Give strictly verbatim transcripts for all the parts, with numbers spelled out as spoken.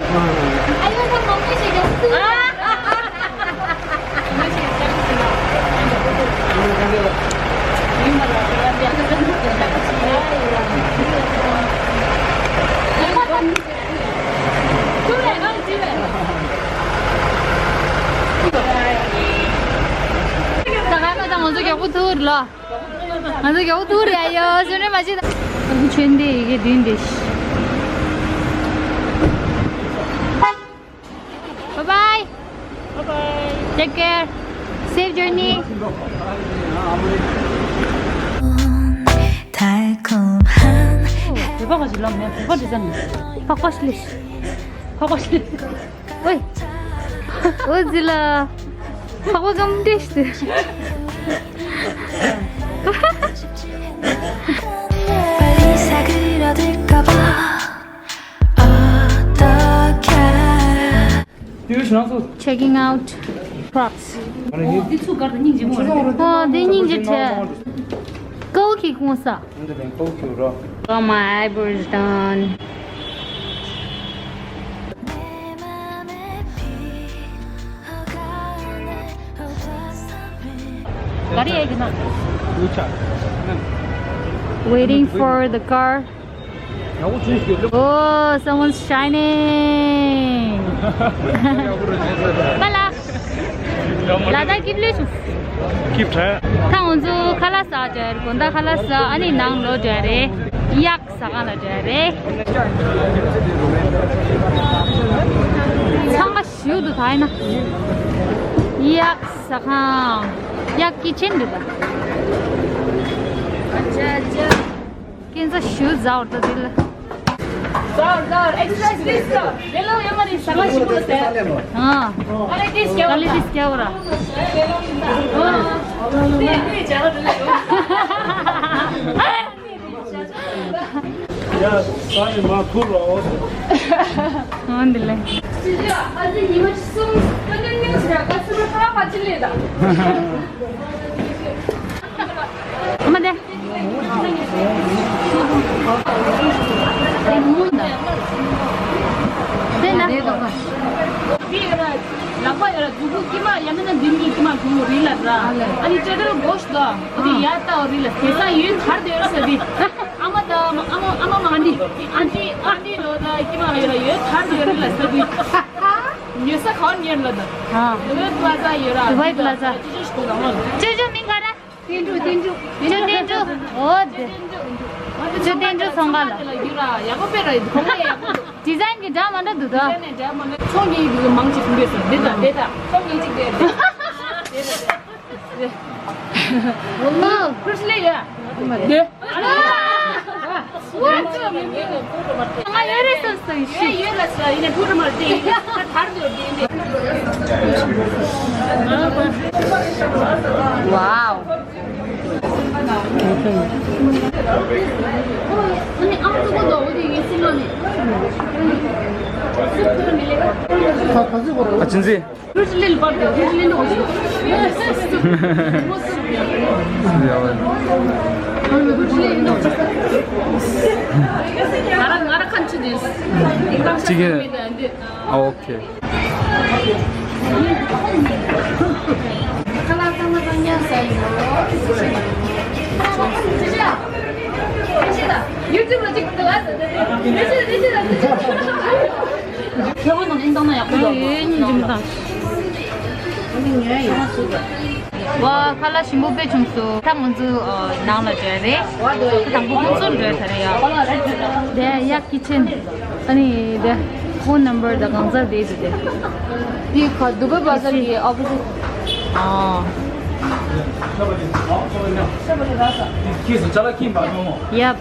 ད་ག་ན་ད་ང་ཚོ་མགྱོགས་པོ་ཐུག་རེད་ལ། ང་ཚོ་མགྱོགས་པོ་ཐུག་རེད་ཨ་ཡོ། སེམས་ཁྲལ་མ་བྱེད་ད། ང་ཚོ་ཆོས་འདི་ཡི་གེ་བདུན་འདི། Bye bye. Bye bye. Take care. Safe journey. 달콤한 오, 대박하지, 람면 대박이잖아. 바꿔실래? 바꿔실래? 어이. 어지라. 하고 가면 되시대. 빨리 사그라들까봐 어떡해. Checking out Crocs. 어, 네 छु कर द निंग जे मो। 어, 네 निंग जे थे. Go kick once. Got my eyebrows done. गाडी icon. Waiting for the car. Oh, someone's shining. Bala. Lada keep loose. Keep try. ད་ང་ཚོ་ཁ་ལག་ཟ་འགྲོ་ཡ་རེད། དགོང་དག་ཁ་ལག་ཟ། ཨ་ནི་ནང་ལོག་འགྲོ་ཡ་རེད། གཡག་ཟ་ཁང་ལ་འགྲོ་ཡ་རེད། ཚང་མ་ཞིའུ་འདུག་ད་ཡིན་ན། གཡག་ཟ་ཁང་། གཡག་ཀི་ཆེན་འདུག་ད། ཁྱེད་ཚོ་ཞུ་ཟ་འོར་ད་འདི་ལ། ཟ་འོར་ཟ་འོར། Extra taste. ཡེ་ལོ་ཡོད་མ་རེད། ཟ་ཁང་ཞིག་ལ་ཟེར། ཨ། ཨ་ལེ་ཏིས་ཀྱ་ཨ་ལེ་ཏིས་ཀྱ་བ་ར། ཨ། ཏེ་ཏེ་ཇ་ལ་ཏེ་ལེ་ཡོད། ཡ་ས་ནི་མ་ཐུར་རོ། ཨོ་འདི་ལེ། ཨ་ཙི་ཉི་མ་གསུམ་ཀ་ནེ་ཉུང་ཟེར་ཀ་སུ་ར་ཁ་ཕ་ཅི་ལེ་ད། ཨ་མ་དེ། དེ་ན། ལག་པ་ཡར་མཛུ་གུ་ཀི་མ་ཡ་མེད་ན་མདུན་གྱི་ཀི་མ་གུ་རི་ལ་ར། ཨ་ནི་ཅ་དར་གོ་ཤ་དོ། ཨ་དེ་ཡ་ཏའོ་རི་ལ་དེ་ས་ཡོད་ཐར་དེ་ཡོད་ས་དེ། ཨ་མ་ད་ཨ་མ་ཨ་མ་མ་ཨན་ཏི་ཨན་ཏི་ཨན་ཏི་རོ་ད་ཀི་མ་ཡོད་ཡོད་ཐར་དེ་ཡོད་རི་ལ་ས་དེ། ཉོ་ས་ག་བ་ཉེར་ལ་ད། ཨ། དུ་བའི་པ་ལ་ཛ་ཡོད་ར། དུ་བའི་པ་ལ་ཛ། ཅོ་ཅོ་མིང་ག་ར། ཏན་ཀྲུ་ཏན་ཀྲུ། ཅོ་ཏན་ཀྲུ། འོ་དེ། ཅོ་ཏན་ཀྲུ་ཚོང་ཁང་ལ། ཡག་པོ་དཔེ་ར་ཡིན། གོང་ལ་ཡག་པོ་འདུག་ཌི་ཛའིན་གྱི་འདྲ་མ་འདྲ་འདུག་ད། ཌི་ཛའིན་ནི་འདྲ་མ་འདྲ། ཚོང་གཉིས་ཀྱི་མང་ཆེ་ཕུང་བས་སོ། དེ་དང་དེ་དང་ཚོང་གཉིས་གཅིག་དེ་དེ། དེ་དང་དེ། ཨོ། ཁུར་ལེ་ཡ། དེ། ང་ཡོད་རེད་ཟེར་ཟེར་ཤི། ཡོད་ལ་ཟེར་ཡིན་ན་ཕུ་རུ་མར་དེ་ཡིན་ན་ཐར་འདོད་དེ་ཡིན་ཏེ། Wow. ཨ་ཅིན་ཟི། ཅིག་གི། ཨ། ཨོ་ཁེ། YouTube ལ་ཅིག་ལ། ཁྱེད་ཁོང་དང་ཨིན་ཏང་ན་ཡག་པོ་འདུག་ཡོད་ཡོད་ཉིན་ཅིག་མི་དང་། ཨ་ནི་ཉོས་ཡིན། ཝ། ཁ་ལག་ཞིམ་པོ་དཔེ་བྱུང་སོང་། ད་ང་ཚོ་ཨ་ནང་ལ་འགྲོ་ཡ་རེད། ད་དང་པོ་ཁོང་ཚོར་འགྲོ་ཡ་ད་རེད་ཡ། དེ་ཡ་ཀི་ཆེན། ཨ་ནི་དེ་ཕོན་ནམ་བར་དང་གང་ཚར་དེ་དེ་དེ། དེ་ཁ་དུ་བའི་བ་ཟར་གྱི་ཨོ་པོ་ཟིཊ། ཨ། Yep.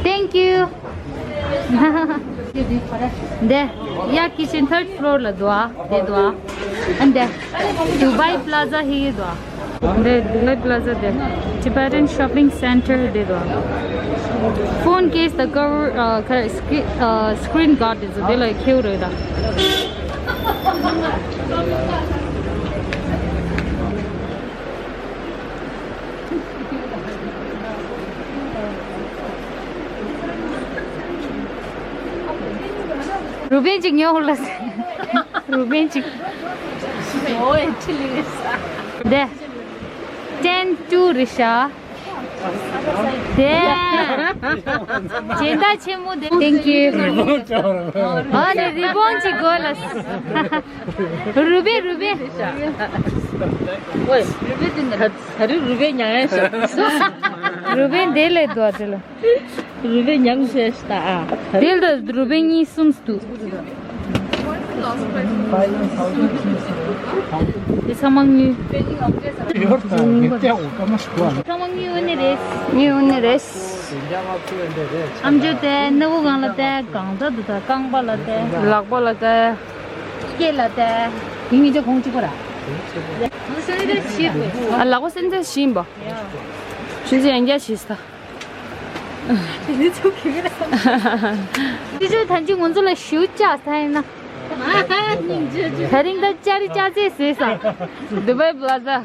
Thank you. འདི་ཡ་ཀི་ཆེན་ཐརཌ་ཕློར་ལ་འདུག་ཨ། འདི་འདུག་ཨ། ཨ་འདི་དུ་བའི་པ་ལ་ཛ་ཧེ་འདུག་ཨ། འདི་དུ་བའི་པ་ལ་ཛ། འདི་ཊི་བེ་ཊན་ཤོ་པིང་སེན་ཊར་འདི་འདུག་ཨ། Phone case the cover, uh, screen, uh, screen guard འདི་ཚོ་འདི་ལ་ཁྱེར་རེད་ད། རུ་བན་ཅིག་ཉོ་ལ། རུ་བན་ཅིག་ཨོའི་ཆི་ལི་རེད་ས། དེ། ཊེན་ཊུ་རེད་ཤག་དེ། སྦྱིན་བདག་ཆེན་མོ་དེ། Thank you. ཨ་ནི་རི་བོན་ཅིག་དགོས་ལ། རུ་བན། རུ་བན། ཨོའི་རུ་བན་དེ་ན་ད་རུ་བན་ཉང་ཡ་ཤག་རུ་བན་དེ་ལས་དོ་དེ་ལ། རུ་བན་ཉང་ཤེས་ཤ་ཨ། དེ་ལ་རུ་བན་གཉིས་གསུམ་འདུག་དེ་ཚང་མ་དངུལ། ཚང་མ་དངུལ་འོ་ནི་རེད། དངུལ་འོ་ནི་རེད། ཨམ་ཅོག་དེ་སྣ་བུག་སྒང་ལ་བལྟས། གང་ལྟར་འདུག་ད་རྐང་པ་ལ་བལྟས། ལག་པ་ལ་བལྟས། སྐེ་ལ་བལྟས། དེ་ཉིད་ཀྱི་ཁོང་གཅིག་པ་ར། ཨ་ལག་པ་སེམས་ཚེ་ཤིན་པ། ཤིན་ཚེ་ཡང་རྒྱ་ཤིས་ད། དེ་ཚོ་གི་ར། དེ་ཚོ་ཐམས་ཅད་ང་ཚོ་ལ་ཞུ་བཅག་ས་ཡིན་ན། ད་རིང་ད་ཅ་རི་ཅ་ཚེ་ཟེར་ས། Dubai Plaza།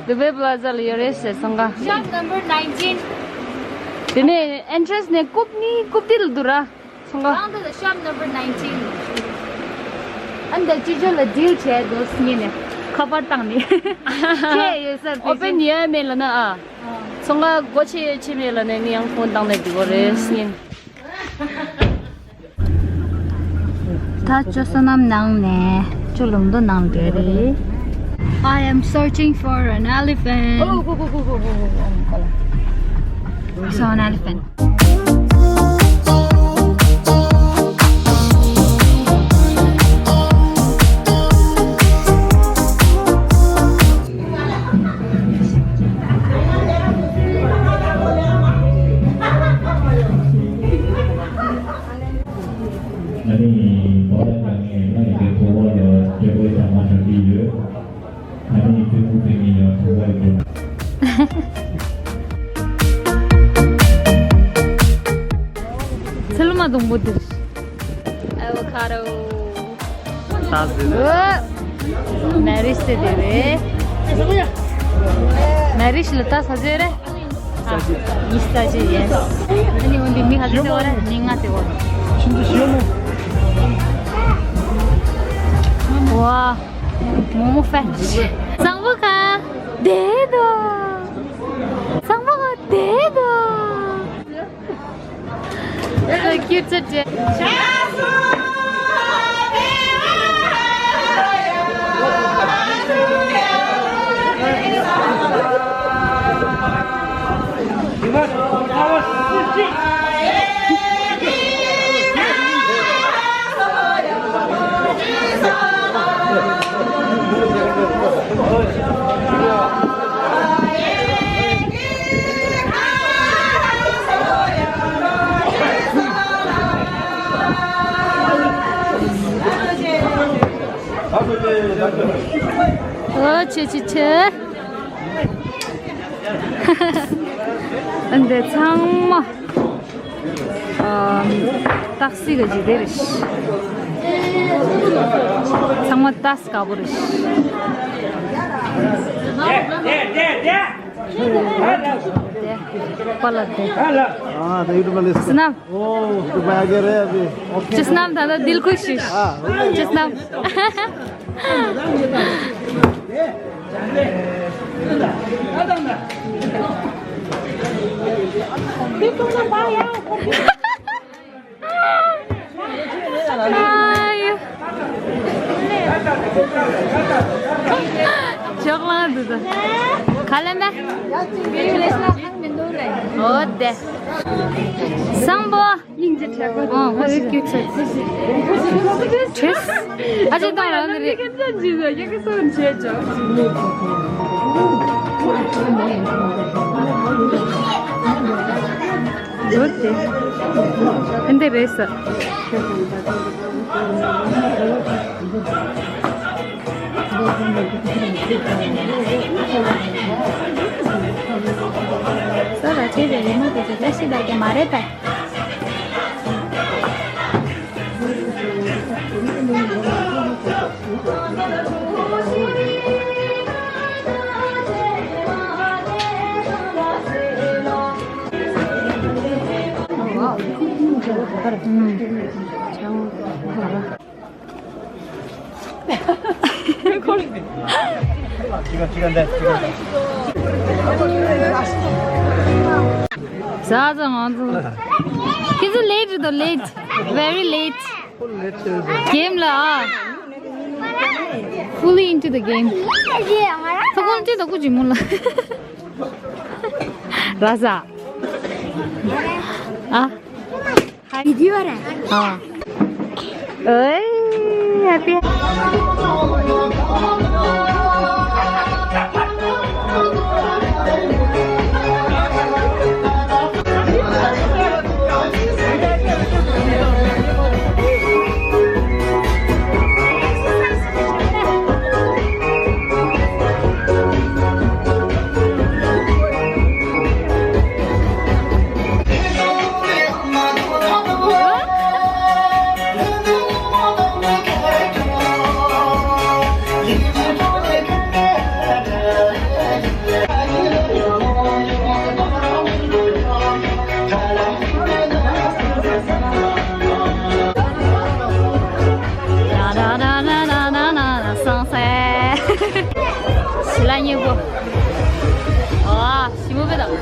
Dubai Plaza་ལ་ཡོད་རེད་ཟེར་སོང་ག Shop number nineteen། དེ་ནས་entrance་ནས་རྐུབ་གཉིས་རྐུབ་དེ་ལ་འདུག་ར། སོང་ག Down to the shop number nineteen། ཨ་ནི་ད་ཅི་ཅོ་ལ་deal་བྱས་འདུག་སྙིང་ནས་ཁ་པར་བཏང་ནས། ཁྱེད་ཡོད་སར་open་ཡོད་མེད་ལ་ན་ཨ། སོང་ག་སྒོ་ཕྱེ་ཡོད་ཕྱེ་མེད་ལ་ནས་ནི་ཡང་ཕོན་བཏང་ནས་འདུག་གོ་རེད་སྙིང་། ད་ཅོ་བསོད་ནམས་ནང་ནས་ཅོ་ལུང་མདོ་ནང་འདྲ་རེད། I am searching for an elephant. Oh, go, go, go, go, go, go. I saw an elephant. ཨ་ནི་བོད་ལ་དགའ་ངེས་ལ་ཡི་གེ་ཐོག་ལ་ཡོད་སྤྲོད་པའི་ཚང་མ་ཞུ་གི་ཡོད། ཨ་ནི་ཐུན་མོང་ཐུན་མིན་ཡང་ཐུགས་ཁུར་དགོས། ཚལ་མ་སྡོང་པོ་འདིར། ཨ་བོ་ཁ་རོ། ཏཱ་ཟེར། ཨོ། མེ་རིཤ་དེ་དེ་རེད། མེ་རིཤ་ལ་ཏཱ་ས་ཟེར་རེད། ཨ། ཉི་ཤུ་རྩ་གཅིག་ཡིན། ཨ་ནི་འོན་ཏེ་མི་ག་ཚོད་ཟེར་བ་རེད། མི་ལྔ་ཟེར་བ་རེད། ཤིན་ཏུ་ཞིམ་མོ། ཝ། མོག་མོག་ཕན། བཟང་པོ་ག་བསྡད་འདུག་བཟང་པོ་ག་བསྡད་འདུག So cute today. ཨོ་ཆེ་ཆེ་ཆེ། འདི་ཚང་མ། ཨ། ཏག་སི་གི་ཇི་དེ་རེད། ཚང་མ་ཏག་སི་དཀར་པོ་རེད། དེ། པ་ལ་དེ། हाँ, तो YouTube वाले से। सुनाम। ओ, तो मैं आगे रहे अभी। Okay. Chess नाम था ना, दिल खुश। हाँ, ओके। चेस नाम। ཅོག་ལང་འདུག་ད། ག་ལེན་པས། འོ་དེ། བཟང་པོ། སྙིང་རྗེ་དྲག་པོ། ཨོ་ཧོ་ཡི་ཁྱུ་ཚེ། ཁྲེས། ཨ་ཅེ་དང་རང་གི་རེད། འོ་དེ། ཨ་འདི་རེད་ས། ས་ར་ཆེ་བའི་རི་མོ་དེ་ཚོ་བཀྲ་ཤིས་ལགས་ཀྱི་མ་རེད་པས། ཟ་ཟ་ང་ཚོ། ཁྱེད་ཚོ་late རེད་དོ། Late, very late game ལ་ཨ། Fully into the game. ཐོག་ཁོང་ཅི་ད་ཀུ་ཅི་མུ་ལ། ར་ཟ། ཨ། Hi. Video རེད། ཨ། ཨོའི། Happy. ཞི་ལ་སྙན་པོ། ཨ། ཞི་མོ་བེ་དང་།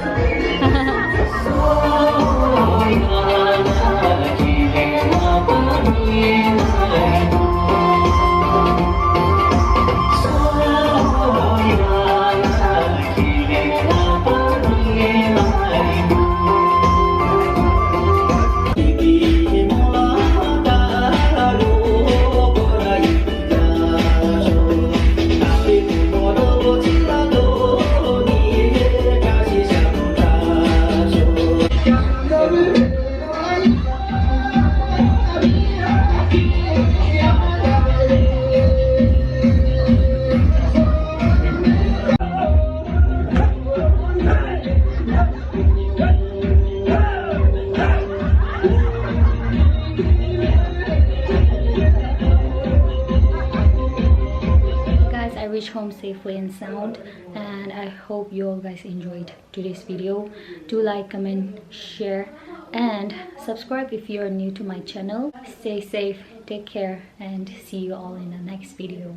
Guys, I reached home safely and sound, and I hope you all guys enjoyed today's video. Do like, comment, share, and subscribe if you're new to my channel. Stay safe, take care, and see you all in the next video.